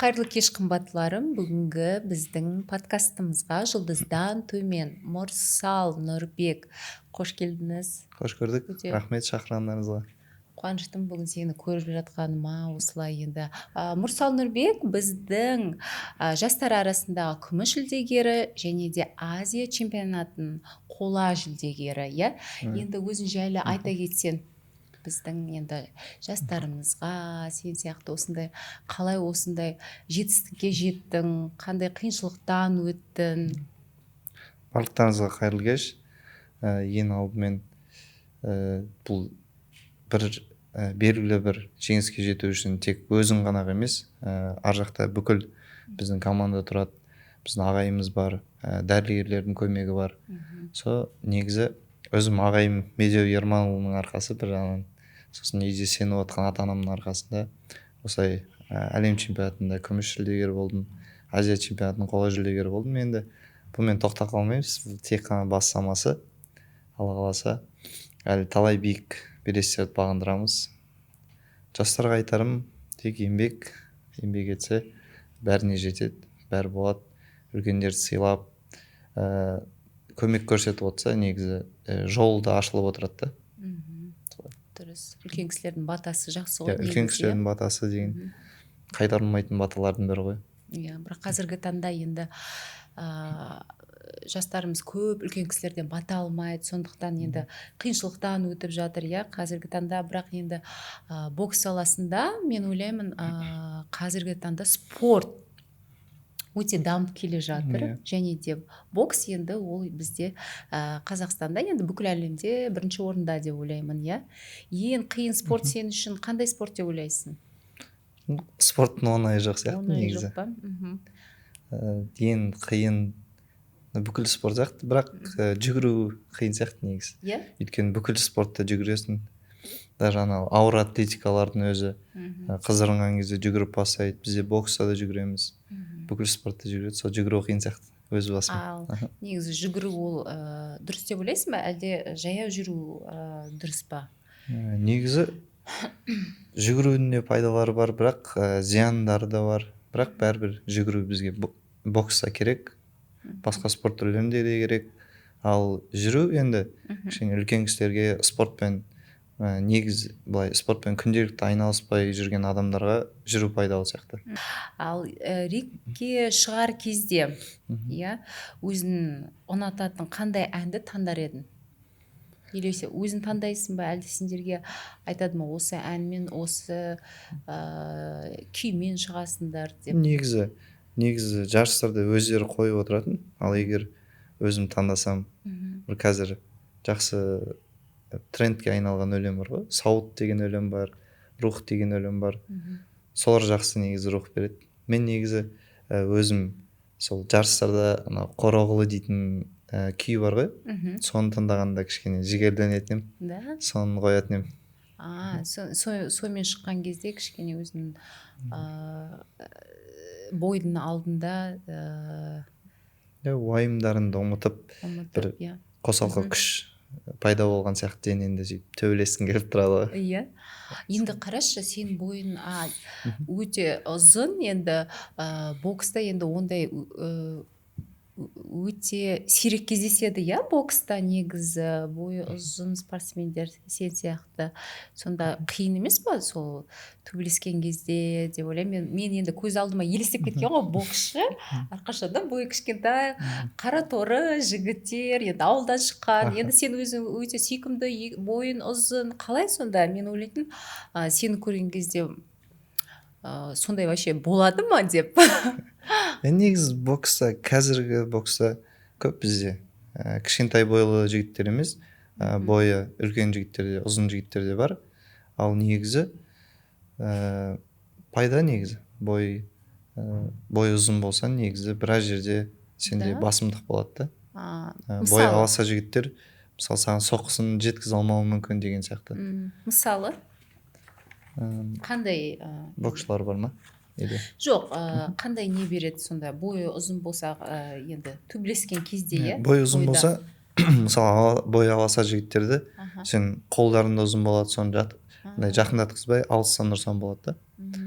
Қайырлы кеш, қымбаттыларым! Бүгінгі біздің подкастымызға жұлдыздан төмен Мұрсал Нұрбек, қош келдіңіз! Қош көрдік. Өте Рахмет шақырғандарыңызға. қуаныштымын бүгін сені көріп жатқаныма. Осылай енді Мұрсал Нұрбек біздің жастар арасындағы күміс жүлдегері және де Азия чемпионатының қола жүлдегері, иә. Енді өзің жайлы айта кетсең біздің енді жастарымызға, сен сияқты осындай қалай осындай жетістікке жеттің, қандай қиыншылықтан өттің? Барлықтарыңызға қайырлы кеш! Ең алдымен бұл бір белгілі бір жеңіске жету үшін тек өзің ғана емес, ар жақта бүкіл біздің команда тұрады, біздің ағайымыз бар, дәрігерлердің көмегі бар. Со негізі өзім ағайым Медеу Ерманұлының арқасы бір жағынан, сосын үйде сеніп отқан ата анамның арқасында осылай әлем чемпионатында күміс жүлдегер болдым, Азия чемпионатының қола жүлдегері болдым. Енді бұнымен тоқтап қалмаймыз, бұл тек қана бастамасы. Алла қаласа, әлі талай биік белестерді бағындырамыз. Жастарға айтарым: тек еңбек, еңбек етсе, бәріне жетеді, бәрі болады. Үлкендерді сыйлап, көмек көрсетіп отырса, негізі жол да ашылып отырады да. Дұрыс, үлкен кісілердің батасы жақсы ғой Иә, үлкен негізі, иә? кісілердің батасы деген қайтарылмайтын баталардың бірі ғой. Иә, бірақ қазіргі таңда енді жастарымыз көп үлкен кісілерден бата алмайды, сондықтан енді қиыншылықтан өтіп жатыр, иә, қазіргі таңда. Бірақ енді бокс саласында мен ойлаймын, қазіргі таңда спорт өте дамып келе жатыр. Және де бокс енді ол бізде, Қазақстанда, енді бүкіл әлемде бірінші орында деп ойлаймын, иә. Ең қиын спорт сен үшін қандай спорт деп ойлайсың? Спорттың оңайы жоқ сияқты Оңайы негізі. жоқ па? Ең қиын бүкіл спорт сияқты, бірақ жүгіру қиын сияқты негізі. Өйткені бүкіл спортта жүгіресің, даже анау ауыр атлетикалардың өзі қыздырынған кезде жүгіріп бастайды. Бізде бокста да жүгіреміз, бүкіл спортта жүгіреді, сол жүгіру қиын сияқты өз басым. Ал негізі жүгіру ол дұрыс деп ойлайсың ба, әлде жаяу жүру дұрыс па? Негізі жүгірудің де пайдалары бар, бірақ зияндары да бар. Бірақ бәрібір жүгіру бізге бокста керек, басқа спорт түрлерінде де керек. Ал жүру енді кішкене үлкен кісілерге, спортпен негізі былай спортпен күнделікті айналыспай жүрген адамдарға жүру пайдалы сияқты. Ал рингке шығар кезде, иә, өзің ұнататын қандай әнді таңдар едің? Или өзің таңдайсың ба, әлде сендерге айтады ма, осы әнмен, осы күймен шығасыңдар деп? Негізі жарыстарда өздері қойып отыратын. Ал егер өзім таңдасам, бір қазір жақсы трендке айналған өлең бар ғой, «Сауыт» деген өлең бар, «Рух» деген өлең бар. Солар жақсы негізі рух береді. Мен негізі өзім сол жарыстарда анау «Қороғлы» дейтін күй бар ғой, соны тыңдағанда кішкене жігерленетін едім. Да. Соны қоятын едім. А, сонымен шыққан кезде кішкене өзің бойдың алдында Иә, уайымдарыңды ұмытып, ұмытып, бір қосалқы күш пайда болған сияқты денеңде, сөйтіп төбелескің келіп тұрады ғой. Иә, енді қарашы, сен бойың өте ұзын. Енді бокста енді ондай өте сирек кездеседі, иә, бокста негізі бойы ұзын спортсмендер сен сияқты. Сонда қиын емес па сол төбелескен кезде деп ойлаймын мен. Енді көз алдыма елестеп кеткен ғой, боксшы әрқашанда бойы кішкентай, қара торы жігіттер, енді ауылдан шыққан. Енді сен өзің өте сүйкімді, бойың ұзын, қалай сонда? Мен ойлайтын, сені көрген кезде сондай вообще болады ма деп. Негізі бокста, қазіргі бокста көп бізде кішкентай бойлы жігіттер емес, бойы үлкен жігіттер де, ұзын жігіттер де бар. Ал негізі пайда негізі бойы ұзын болса, негізі біраз жерде сенде басымдық болады да. Бойы Мысалы? аласа жігіттер, мысалы, саған соққысын жеткізе алмауы мүмкін деген сияқты. Мысалы, қандай Боксшылар бар ма или? Жоқ, қандай не береді сонда бойы ұзын болса, енді төбелескен кезде, иә? Бойы ұзын Бойда. болса, мысалы, бойы аласа жігіттерді сен қолдарың да ұзын болады, соны андай жақындатқызбай, алыстан ұрсаң болады да.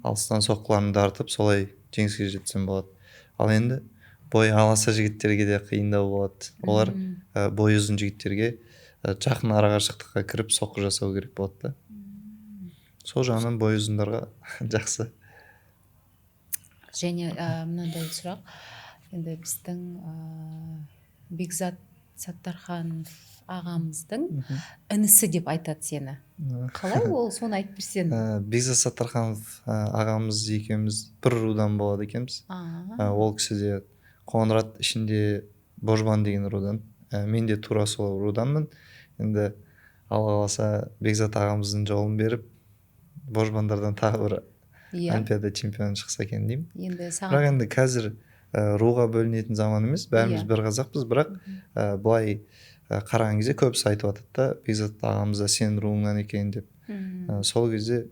Алыстан соққыларын дарытып, солай жеңіске жетсем болады. Ал енді бойы аласа жігіттерге де қиындау болады. Олар бойы ұзын жігіттерге жақын арақашықтыққа кіріп соққы жасау керек болады да. Сол жағынан бойы ұзындарға жақсы. Және мынандай сұрақ. Енді біздің Бекзат Саттарханов ағамыздың інісі деп айтады сені. Қалай ол, соны айтып берсең? Бекзат Саттарханов ағамыз екеуміз бір рудан болады екенбіз. Ол кісі де Қоңырат ішінде Божбан деген рудан. Мен де тура сол руданмын. Енді Алла қаласа, Бекзат ағамыздың жолын беріп, Божбандардан тағы бір олимпиада чемпионы шықса екен деймін. Енді Бірақ саған енді қазір руға бөлінетін заман емес, бәріміз бір қазақпыз, бірақ былай қараған кезде көбісі айтып жатады да, Бекзат ағамыз да сенің руыңнан екен деп. Сол кезде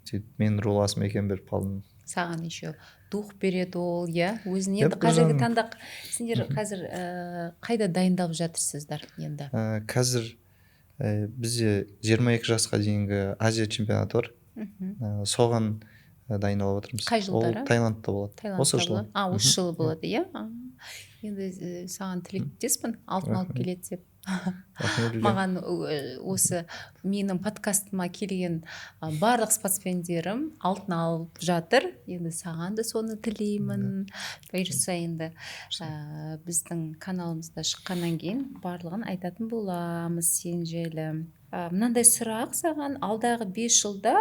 сөйтіп менің руласым екенін біліп қалдым. Саған еще дух береді ол, иә, өзіне. Енді Бір қазіргі жағынан. таңда сендер қазір қайда дайындалып жатырсыздар енді? Қазір бізде 22 жасқа дейінгі Азия чемпионаты бар. Соған дайындалып жатырмыз. Қай жылдары? Ол Таиландта болады. Таиландта Осы жылы. болады? А, осы жылы болады, иә. Енді саған тілектеспін, алтын алып Рахмет. келеді деп. Рахмет үлкен. Маған осы менің подкастыма келген барлық спортсмендерім алтын алып жатыр. Енді саған да соны тілеймін. Бұйырса, енді біздің каналымызда шыққаннан кейін барлығын айтатын боламыз сен жайлы. Мынандай сұрақ саған: алдағы 5 жылда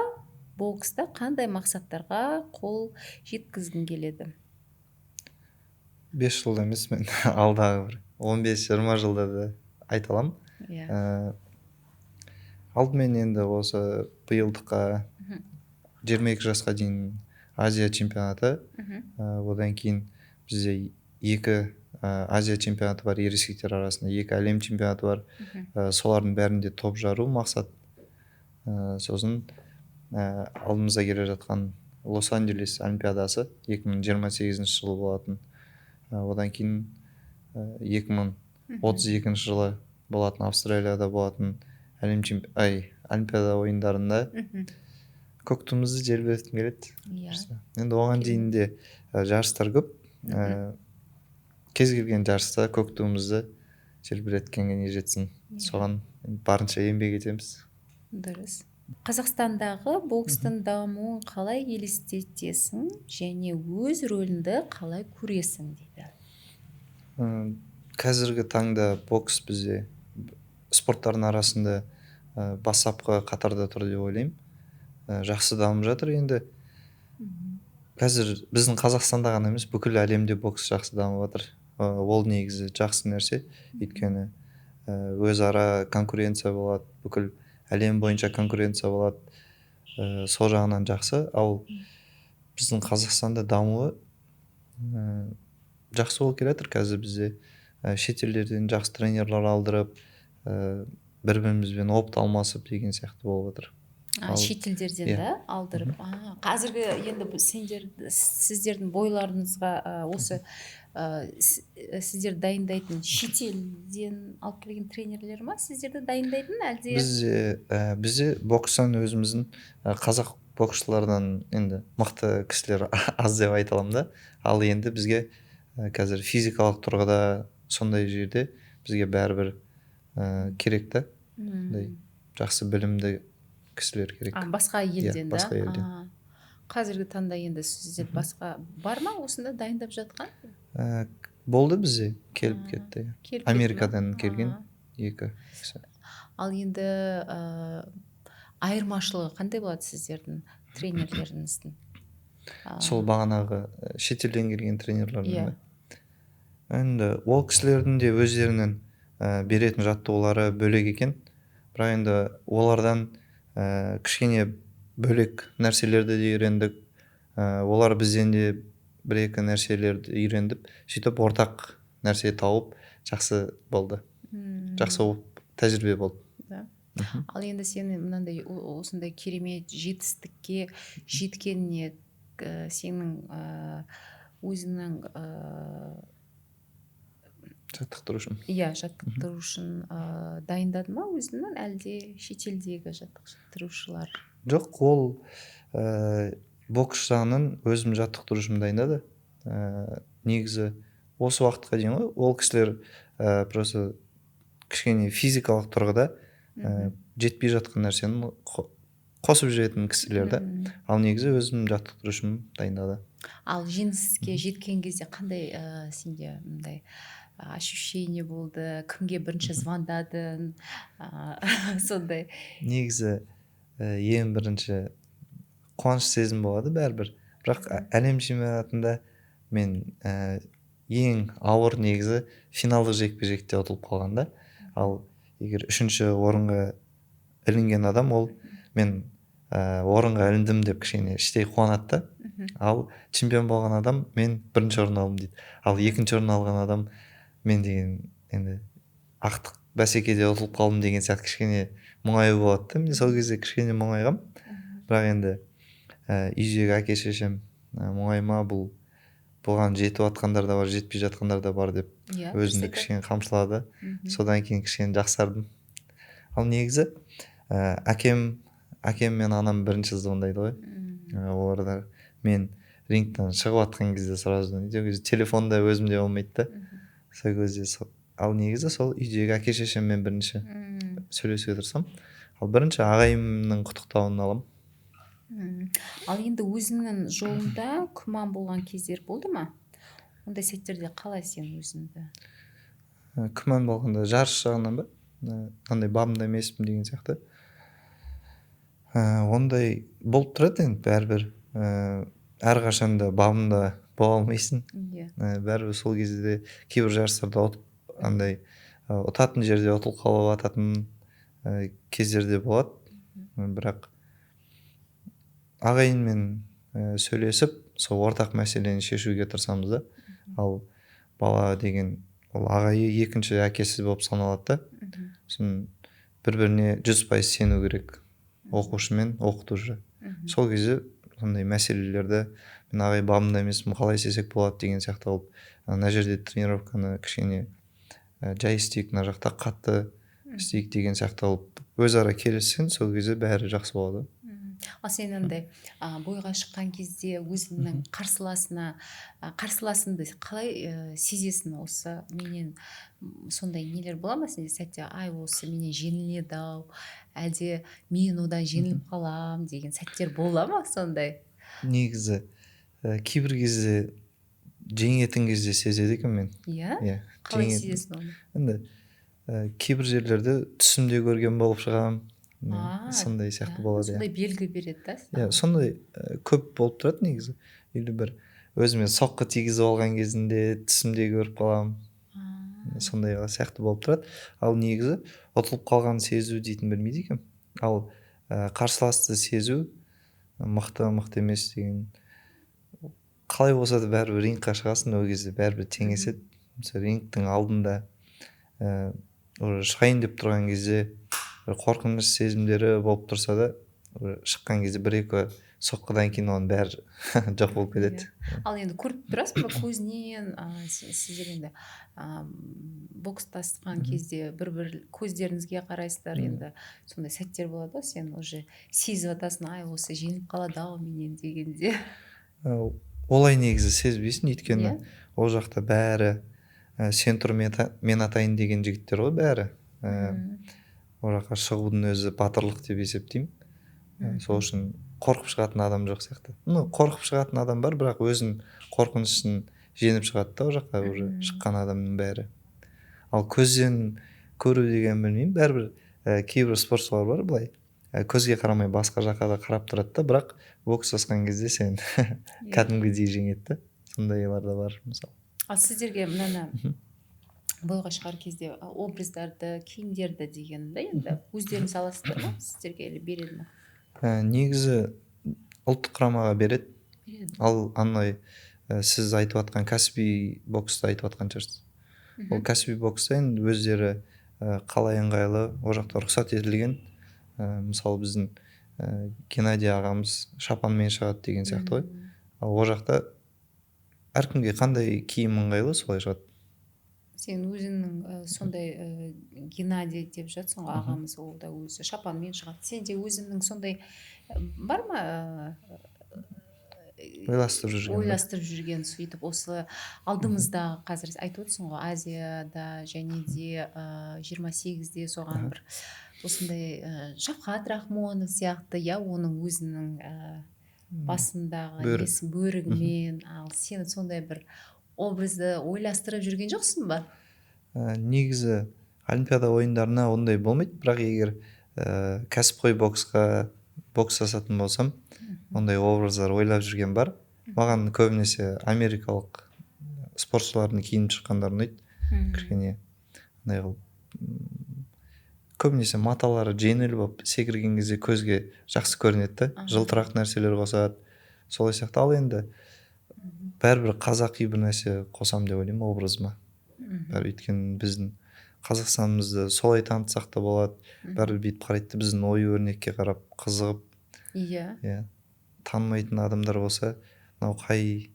бокста қандай мақсаттарға қол жеткізгің келеді? 5 жылда емес, мен алдағы бір 15-20 жылда да айта аламын. Алдымен енді осы биылдыққа 22 жасқа дейін Азия чемпионаты. Одан кейін бізде екі Азия чемпионаты бар ересектер арасында, екі әлем чемпионаты бар. Солардың бәрінде топ жару мақсат. Сосын алдымызда келе жатқан Лос Анджелес олимпиадасы 2028 жылы болатын. Одан кейін 2032 жылы болатын, Австралияда болатын әлем ай олимпиада ойындарында көк туымызды желбіреткім келеді. Енді оған дейін де жарыстар көп. Кез келген жарыста көк туымызды желбіреткенге не жетсін. Соған барынша еңбек етеміз. Дұрыс. Қазақстандағы бокстың дамуын қалай елестетесің және өз рөліңді қалай көресің дейді. Қазіргі таңда бокс бізде спорттардың арасында бастапқы қатарда тұр деп ойлаймын. Жақсы дамып жатыр енді. Қазір біздің Қазақстанда ғана емес, бүкіл әлемде бокс жақсы дамып жатыр. Ол негізі жақсы нәрсе, өйткені өзара конкуренция болады, бүкіл әлем бойынша конкуренция болады. Сол жағынан жақсы. Ал біздің Қазақстанда дамуы жақсы болып келе жатыр. Қазір бізде шетелдерден жақсы тренерлар алдырып, бір бірімізбен опыт алмасып деген сияқты болып жатыр. Шетелдерден Иә. да алдырып. Қазіргі енді сендер, сіздердің бойларыңызға осы сіздер дайындайтын шетелден алып келген тренерлер ма сіздерді дайындайтын, әлде? Бізде бокстан өзіміздің қазақ боксшылардан енді мықты кісілер аз деп айта аламын да. Ал енді бізге қазір физикалық тұрғыда сондай жерде бізге бәрібір керек та. Жақсы білімді кісілер керек. А, басқа елден Иә, да? басқа елден. Қазіргі таңда енді сіздер басқа бар ма осында дайындап жатқан? Болды, бізде келіп кетті, иә. Келіп кетті ма? Америкадан келген екі кісі. Ал енді айырмашылығы қандай болады сіздердің тренерлеріңіздің? Сол бағанағы шетелден келген тренерлермен Иә. бе? Енді ол кісілердің де өздерінің беретін жаттығулары бөлек екен, бірақ енді олардан кішкене бөлек нәрселерді де үйрендік. Олар бізден де бір екі нәрселерді үйрендіп, сөйтіп ортақ нәрсе тауып, жақсы болды. Жақсы болып, тәжірибе болды. Да. Ал енді сен мынандай осындай керемет жетістікке жеткеніне сенің өзіңнің жаттықтырушым. Иә, жаттықтырушың дайындады ма өзіңнің, әлде шетелдегі жаттықтырушылар? Жоқ, ол Бокс жағынан өзім жаттықтырушым дайындады. Негізі осы уақытқа дейін ғой ол кісілер просто кішкене физикалық тұрғыда жетпей жатқан нәрсені қосып жіберетін кісілер да. Ал негізі өзім жаттықтырушым дайындады. Ал жеңіске жеткен кезде қандай сенде мындай ощущение болды? Кімге бірінші звондадың, сондай? Негізі ең бірінші қуаныш сезім болады бәрібір, бірақ әлем чемпионатында мен ең ауыр негізі финалдық жекпе жекте ұтылып қалған да. Ал егер үшінші орынға ілінген адам, ол мен орынға іліндім деп кішкене іштей қуанады да. Ал чемпион болған адам мен бірінші орын алдым дейді. Ал екінші орын алған адам мен деген енді ақтық бәсекеде ұтылып қалдым деген сияқты кішкене мұңаю болады да. Мен сол кезде кішкене мұңайғам, бірақ енді үйдегі әке шешем мұңайма, бұл бұған жетіп жатқандар да бар, жетпей жатқандар да бар деп өзімді кішкене қамшылады. Содан кейін кішкене жақсардым. Ал негізі әкем мен анам бірінші звондайды ғой. Олар мен рингтен шығып жатқан кезде сразу звондайды. Ол кезде телефон да өзімде болмайды да. Сол кезде ал негізі сол үйдегі әке шешеммен бірінші сөйлесуге тырысамын. Ал бірінші ағайымның құттықтауын аламын. Ал енді өзіңнің жолында күмән болған кездер болды ма? Ондай сәттерде қалай сен өзіңді? Күмән болғанда жарыс жағынан ба? Андай бабында емеспін деген сияқты. Ондай болып тұрады енді бәрібір. Әрқашан да бабында бола алмайсың. Бәрібір сол кезде де кейбір жарыстарда ұтып, андай ұтатын жерде ұтылып қалып жататын кездер де болады. Бірақ ағайынмен сөйлесіп, сол ортақ мәселені шешуге тырысамыз да. Ал бала деген ол ағайы екінші әкесі болып саналады да. Сосын бір біріне 100% сену керек, оқушы мен оқытушы. Сол кезде сондай мәселелерді мен ағай бабында емеспін, қалай істесек болады деген сияқты қылып, ана жерде тренировканы кішкене жай істейік, мына жақта қатты істейік деген сияқты қылып өзара келіссең, сол кезде бәрі жақсы болады. Ал сен андай бойға шыққан кезде өзіңнің қарсыласыңды қалай сезесің? Осы менен сондай нелер бола ма сенде сәтте, ай, осы менен жеңіледі ау, әлде мен одан жеңіліп қалам деген сәттер бола ма сондай? Негізі кейбір кезде жеңетін кезде сезеді екенмін мен. Иә? Иә. Қалай сезесің оны? Енді кейбір жерлерде түсімде көрген болып шығамын. Сондай сияқты болады. Сондай белгі береді да? Иә, сондай көп болып тұрады негізі. Или бір өзіме соққы тигізіп алған кезінде түсімде көріп қаламын. Сондай сияқты болып тұрады. Ал негізі ұтылып қалғанын сезу дейтін білмейді екенмін. Ал қарсыласты сезу, мықты мықты емес деген, қалай болса да бәрібір рингқа шығасың, ол кезде бәрібір теңеседі. Мысалы, рингтің алдында уже шығайын деп тұрған кезде бір қорқыныш сезімдері болып тұрса да, уже шыққан кезде бір екі соққыдан кейін оның бәрі жоқ болып кетеді. Ал енді көріп тұрасың ба көзінен, сіздер енді бокстасқан кезде бір бір көздеріңізге қарайсыздар, енді сондай сәттер болады ғой, сен уже сезіп жатасың, ай, осы жеңіліп қалады ау менен дегенде. Олай негізі сезбейсің, өйткені ол жақта бәрі сен тұр, мен атайын деген жігіттер ғой бәрі. Ол жаққа шығудың өзі батырлық деп есептеймін. Сол үшін қорқып шығатын адам жоқ сияқты. Ну, қорқып шығатын адам бар, бірақ өзін қорқынышын жеңіп шығады да ол жаққа уже шыққан адамның бәрі. Ал көзден көру деген білмеймін, бәрібір кейбір спортшылар бар былай, көзге қарамай басқа жаққа да қарап тұрады да, бірақ бокстасқан кезде сен кәдімгідей жеңеді да. Сондайлар да бар мысалы. Ал сіздерге мынаны бойға шығар кезде образдарды, киімдерді деген да енді өздеріңіз аласыздар ма, сіздерге или береді ма? Негізі ұлттық құрамаға береді. Береді. Ал андай сіз айтып жатқан кәсіби боксты айтып жатқан шығарсыз. Ол кәсіби бокста енді өздері қалай ыңғайлы, ол жақта рұқсат етілген. Мысалы, біздің Геннадий ағамыз шапанмен шығады деген сияқты ғой. Ал ол жақта әркімге қандай киім ыңғайлы, солай шығады. Сен өзіңнің сондай Геннадий деп жатсың ғой, ағамыз, ол да өзі шапанмен шығады. Сенде өзіңнің сондай бар ма? Ойластырып жүрген бе? Ойластырып жүрген, сөйтіп осы алдымызда қазір айтып отырсың ғой, Азияда және де 28-де соған бір осындай Шавкат Рахмонов сияқты, иә, оның өзінің басындағы Бөрік. несі, бөрігімен. Ал сен сондай бір образды ойластырып жүрген жоқсың ба? Негізі олимпиада ойындарына ондай болмайды, бірақ егер кәсіпқой боксқа бокс жасатын болсам, ондай образдар ойлап жүрген бар. Маған көбінесе америкалық спортшылардың киініп шыққандары ұнайды. Кішкене андай қылып, көбінесе маталары жеңіл болып, секірген кезде көзге жақсы көрінеді да, жылтырақ нәрселер қосады, солай сияқты. Ал енді бәрібір қазақи бір нәрсе қосамын деп ойлаймын образыма. Бәрібір, өйткені біздің Қазақстанымызды солай танытсақ та болады. Бәрібір бүйтіп қарайды да, біздің ою өрнекке қарап қызығып, иә, танымайтын адамдар болса, мынау қай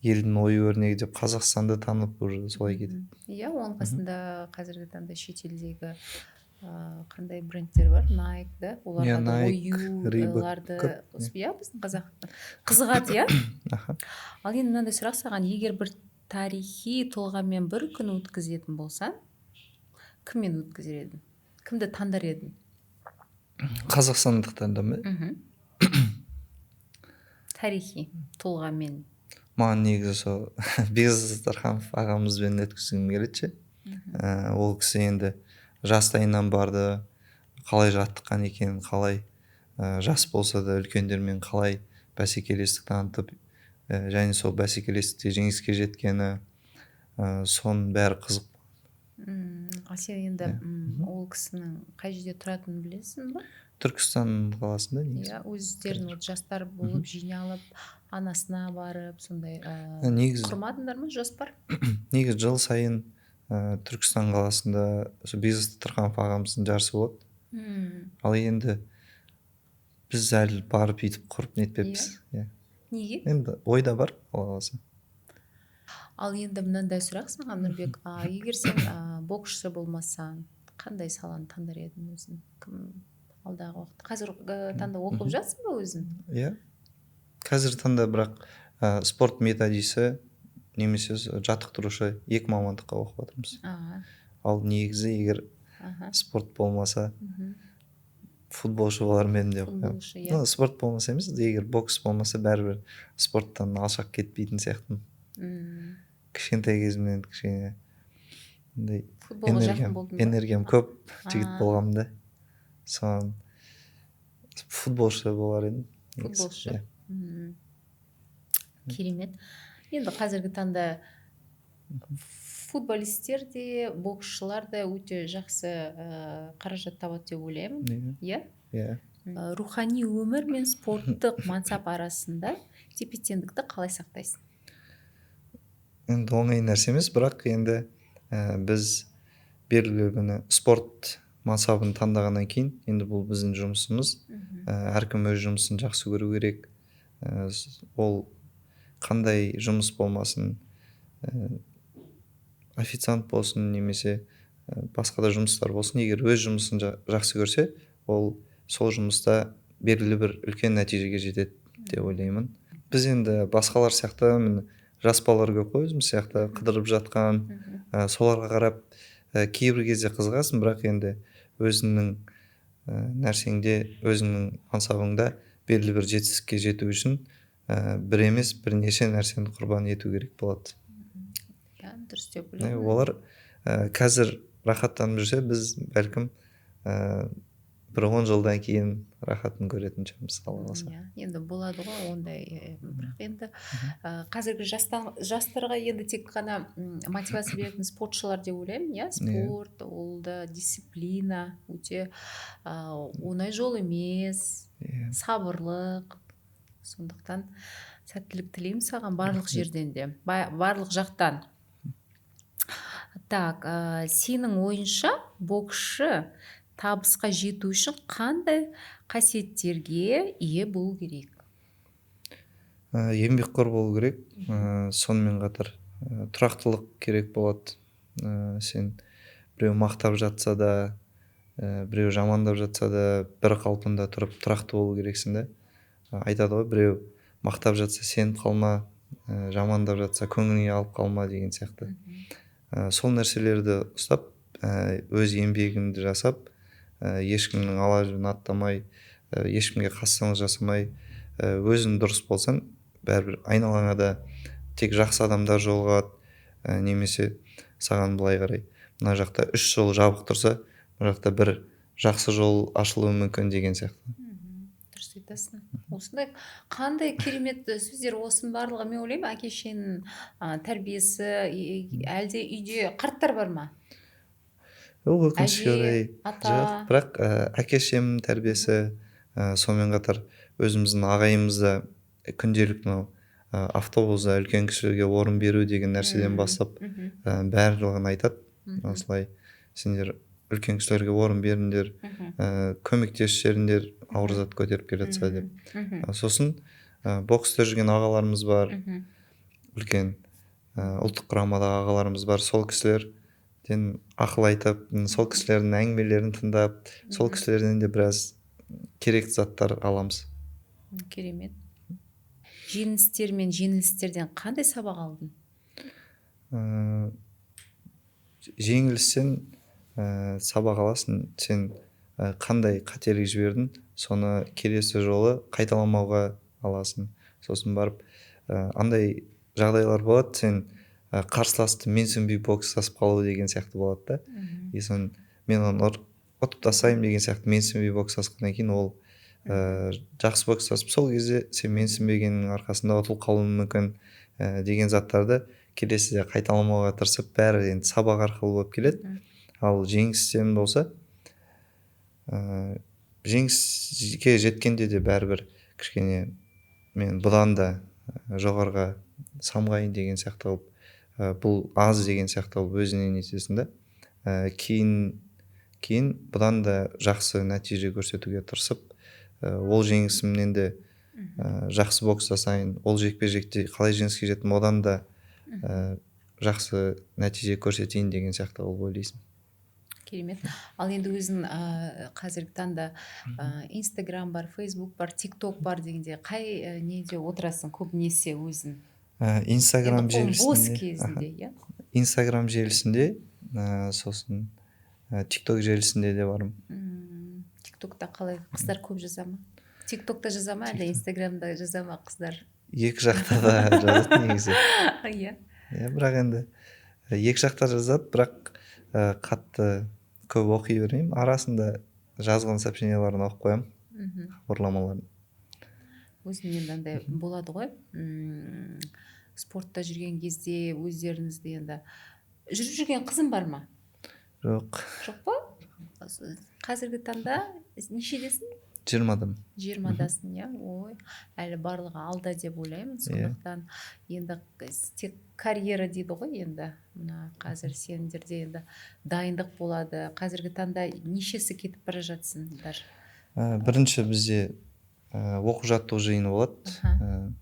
елдің ою өрнегі деп, Қазақстанды танып, уже солай кетеді. Иә, оның қасында қазіргі таңда шетелдегі қандай брендтер бар, Nike да, оларға да Nike, Reebok оюларды көп, қосып, иә, біздің қазақ қызығады, иә. Ал енді мынандай сұрақ саған: егер бір тарихи тұлғамен бір күн өткізетін болсаң, кіммен өткізер едің, кімді таңдар едің? Қазақстандықтардан ба? Мхм, тарихи тұлғамен. Маған негізі сол Бекзат Саттарханов ағамызбен өткізгім келеді ше. Ол кісі енді жастайынан барды, қалай жаттыққан екен, қалай жас болса да үлкендермен қалай бәсекелестік танытып, және сол бәсекелестікте жеңіске жеткені, соның бәрі қызық. Ал сен енді Иә. Ол кісінің қай жерде тұратынын білесің ба? Түркістан қаласында негізі. Иә, өздерің вот жастар болып жиналып, анасына барып, сондай Негізі құрмадыңдар ма жоспар? Негізі жыл сайын Түркістан қаласында сол Бекзат Саттарханов ағамыздың жарысы болады. Ал енді біз әлі барып, бүйтіп құрып нетпеппіз, иә. Неге? Енді ойда бар, Алла қаласа. Ал енді мынандай сұрақ саған, Нұрбек: егер сен боксшы болмасаң, қандай саланы таңдар едің өзің, кім алдағы уақытта, қазіргі таңда оқып жатсың ба өзің? Иә, қазіргі таңда бірақ спорт методисі немесе жаттықтырушы, екі мамандыққа оқып жатырмыз. Ал негізі егер спорт болмаса, футболшы болар ма едім деп қоямын. Футболшы, иә. Ну, спорт болмаса емес, егер бокс болмаса, бәрібір спорттан алшақ кетпейтін сияқтымын. Кішкентай кезімнен кішкене андай Футболға жақын энергиям болдың ба? энергиям көп жігіт болғанмын да, соған футболшы болар едім негізі. Футболшы. Иә. Керемет. Енді қазіргі таңда футболисттер де, боксшылар да өте жақсы қаражат табады деп ойлаймын, Иә. Иә. Иә. Рухани өмір мен спорттық мансап арасында тепе теңдікті қалай сақтайсың? Енді оңай нәрсе емес, бірақ енді біз белгілі бір спорт мансабын таңдағаннан кейін, енді бұл біздің жұмысымыз. Әркім өз жұмысын жақсы көру керек. Ол қандай жұмыс болмасын, официант болсын немесе басқа да жұмыстар болсын, егер өз жұмысын жақсы көрсе, ол сол жұмыста белгілі бір үлкен нәтижеге жетеді деп ойлаймын. Біз енді басқалар сияқты, міне, жас балалар көп қой өзіміз сияқты қыдырып жатқан, соларға қарап кейбір кезде қызығасың, бірақ енді өзіңнің нәрсеңде, өзіңнің мансабыңда белгілі бір жетістікке жету үшін бір емес, бірнеше нәрсені құрбан ету керек болады. Иә, дұрыс деп ойлаймын. Олар қазір рахаттанып жүрсе, біз бәлкім бір 10 жылдан кейін рахатын көретін шығармыз, Алла қаласа. Иә, енді болады ғой ондай, бірақ енді қазіргі жастарға енді тек қана мотивация беретін спортшылар деп ойлаймын, иә. Спорт ол да дисциплина, өте оңай жол емес, сабырлық. Сондықтан сәттілік тілеймін саған барлық Рахмет. жерден де, барлық жақтан. Так, сенің ойынша, боксшы табысқа жету үшін қандай қасиеттерге ие болу керек? Еңбекқор болу керек, сонымен қатар тұрақтылық керек болады. Сен біреу мақтап жатса да, біреу жамандап жатса да, бір қалпында тұрып, тұрақты болу керексің да. Айтады ғой, біреу Мақтап жатса, сеніп қалма, жамандап жатса, көңіліңе алып қалма деген сияқты. Сол нәрселерді ұстап, өз еңбегіңді жасап, ешкімнің ала жібін аттамай, ешкімге қастандық жасамай, өзің дұрыс болсаң, бәрібір айналаңа да тек жақсы адамдар жолығады, немесе саған былай қарай мына жақта үш жол жабық тұрса, мына жақта бір жақсы жол ашылуы мүмкін деген сияқты. Дұрыс айтасың. Осындай қандай керемет сөздер, осының барлығы, мен ойлаймын, әке шешенің тәрбиесі. Әлде үйде қарттар бар ма? Жоқ, өкінішке Әже, орай, ата? жоқ. Бірақ әке шешемнің тәрбиесі, сонымен қатар өзіміздің ағайымыз да күнделік мынау автобуста үлкен кісілерге орын беру деген нәрседен бастап, барлығын айтады. Осылай, сендер үлкен кісілерге орын беріңдер, көмектесіп жіберіңдер ауыр зат көтеріп келе жатса деп. Сосын бокста жүрген ағаларымыз бар, үлкен ұлттық құрамадағы ағаларымыз бар. Сол кісілерден ақыл айтып, сол кісілердің әңгімелерін тыңдап, сол кісілерден де біраз керекті заттар аламыз. Керемет. Жеңістер мен жеңілістерден қандай сабақ алдың? Жеңілістен сабақ аласың. Сен қандай қателік жібердің, соны келесі жолы қайталамауға аласың. Сосын барып андай жағдайлар болады, сен қарсыласты менсінбей бокстасып қалу деген сияқты болады да. И соны мен оны ұтып тастаймын деген сияқты менсінбей бокстасқаннан кейін, ол жақсы бокстасып, сол кезде сен менсінбегеннің арқасында ұтылып қалуың мүмкін деген заттарды келесіде қайталамауға тырысып, бәрі енді сабақ арқылы болып келеді. Ал жеңістен болса, жеңіске жеткенде де бәрібір кішкене мен бұдан да жоғарыға самғайын деген сияқты қылып, бұл аз деген сияқты қылып өзіңе нетесің да, кейін бұдан да жақсы нәтиже көрсетуге тырысып, ол жеңісімнен де жақсы бокс жасайын, ол жекпе жекте қалай жеңіске жеттім, одан да жақсы нәтиже көрсетейін деген сияқты қылып ойлайсың. Керемет. Ал енді өзің қазіргі таңда Инстаграм бар, Фейсбук бар, Тик Ток бар дегенде, қай неде отырасың көбінесе өзің? Инстаграм Енді қолың бос желісінде. кезінде, иә. Инстаграм желісінде, сосын Тик Ток желісінде де бармын. Тик Токта қалай, қыздар көп жаза ма? Тик Токта жаза ма, әлде Инстаграмда жаза ма қыздар? Екі жақта да жазады негізі. Иә, бірақ енді екі жақта жазады, бірақ қатты көп оқи бермеймін. Арасында жазған сообщенияларын оқып қоямын, хабарламаларын. Өзің енді андай болады ғой, спортта жүрген кезде өздеріңізді, енді жүріп жүрген қызың бар ма? Жоқ. Жоқ па? Қазіргі таңда нешедесің? 20-дамын. 20-дасың, иә. Ой, әлі барлығы алда деп ойлаймын. Иә. Сондықтан енді тек карьера дейді ғой енді, мына қазір сендерде енді дайындық болады. Қазіргі таңда нешесі кетіп бара жатсыңдар? Бірінші бізде оқу жаттығу жиыны болады.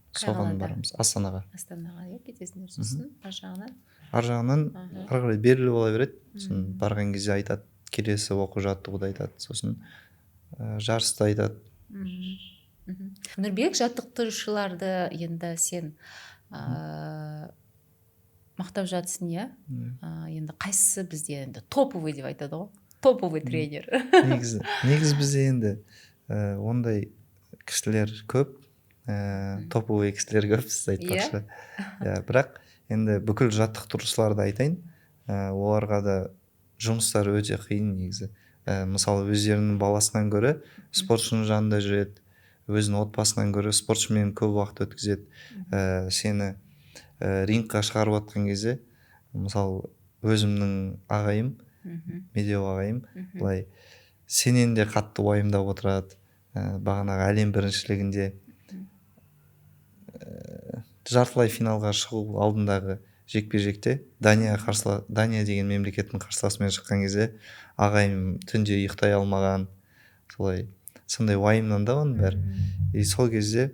Қай Соған қалада? барамыз, Астанаға. Астанаға, иә, кетесіңдер. Сосын ар жағынан? Ар жағынан ары қарай белгілі бола береді. Сосын барған кезде айтады, келесі оқу жаттығуды айтады, сосын жарысты айтады. Нұрбек, жаттықтырушыларды енді сен мақтап жатсың, иә? Енді қайсысы бізде енді топовый деп айтады ғой, топовый тренер? Негізі бізде енді ондай кісілер көп, топовый кісілер көп, сіз айтпақшы, иә. Бірақ енді бүкіл жаттықтырушыларды айтайын, оларға да жұмыстары өте қиын негізі. Мысалы, өздерінің баласынан гөрі спортшының жанында жүреді, өзінің отбасынан гөрі спортшымен көп уақыт өткізеді. Сені рингқа шығарып жатқан кезде, мысалы, өзімнің ағайым, Медеу ағайым, былай сенен де қатты уайымдап отырады. Бағанағы әлем біріншілігінде жартылай финалға шығу алдындағы жекпе жекте Дания деген мемлекеттің қарсыласымен шыққан кезде ағайым түнде ұйықтай алмаған, солай, сондай уайымнан да оның бәрі. И сол кезде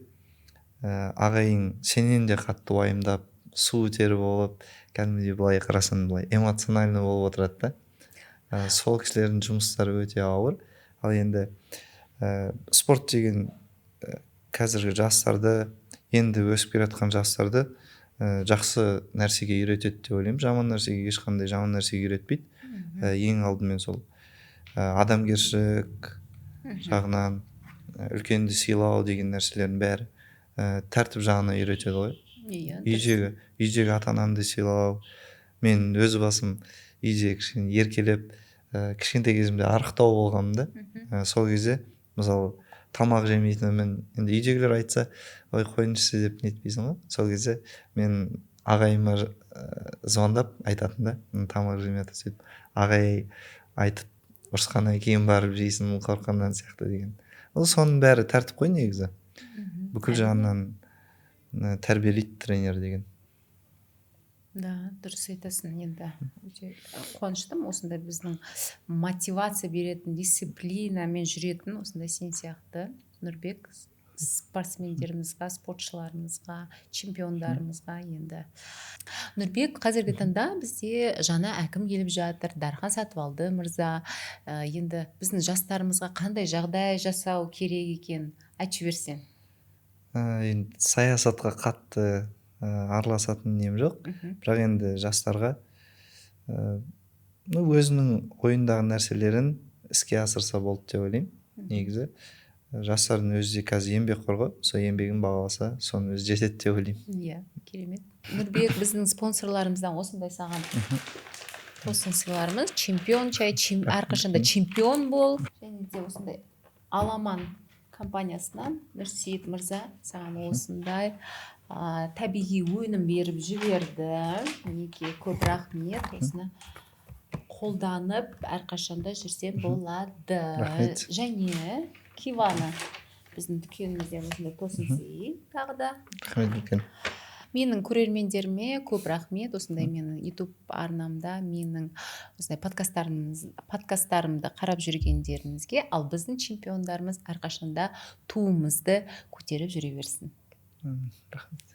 ағайың сенен де қатты уайымдап, су тері болып, кәдімгідей былай қарасаң, былай эмоционально болып отырады да. Сол кісілердің жұмыстары өте ауыр. Ал енді спорт деген қазіргі жастарды Енді өсіп келе жатқан жастарды жақсы нәрсеге үйретеді деп ойлаймын. Жаман нәрсеге, ешқандай жаман нәрсеге үйретпейді. Ең алдымен сол адамгершілік жағынан, үлкенді сыйлау деген нәрселердің бәрі, тәртіп жағынан үйретеді ғой. Иә, дұрыс. Үйдегі ата анаңды сыйлау. Мен өз басым үйде кішкене еркелеп, кішкентай кезімде арықтау болғанмын да. Сол кезде, мысалы, тамақ жемейтінмін. Енді үйдегілер айтса, «Ой, қойыңызшы» деп нетпейсің ғой. Сол кезде мен ағайыма звондап айтатын да: «Тамақ жемей жатыр». Сөйтіп ағай айтып ұрысқаннан кейін барып жейсің қорыққаннан сияқты деген. Ол соның бәрі тәртіп қой негізі. Бүкіл жағынан тәрбиелейді тренер деген. Да, дұрыс айтасың. Енді өте қуаныштымын осындай біздің мотивация беретін, дисциплинамен жүретін осындай сен сияқты, Нұрбек, спортсмендерімізға, спортшыларымызға, чемпиондарымызға. Енді, Нұрбек, қазіргі таңда бізде жаңа әкім келіп жатыр, Дархан Сатыбалды мырза. Енді біздің жастарымызға қандай жағдай жасау керек екен, айтып жіберсең. Енді саясатқа қатты араласатын нем жоқ. Бірақ енді жастарға ну, өзінің ойындағы нәрселерін іске асырса болды деп ойлаймын. Негізі жастардың өзі де қазір еңбекқор ғой, сол еңбегін бағаласа, соның өзі жетеді деп ойлаймын. Иә, керемет. Нұрбек, біздің спонсорларымыздан осындай саған тосын сыйларымыз: Чемпион чай, әрқашанда чемпион бол. Және де осындай Аламан компаниясынан Нұрсейіт мырза саған осындай табиғи өнім беріп жіберді. Мінекей, көп рахмет. Осыны қолданып әрқашанда жүрсең болады. Рахмет. Және Кивана біздің дүкенімізден осындай тосын сый тағы да. Рахмет үлкен. Менің көрермендеріме көп рахмет. Осындай менің YouTube арнамда менің осындай подкасттарымды қарап жүргендеріңізге. Ал біздің чемпиондарымыз әрқашанда туымызды көтеріп жүре берсін. Рахмет.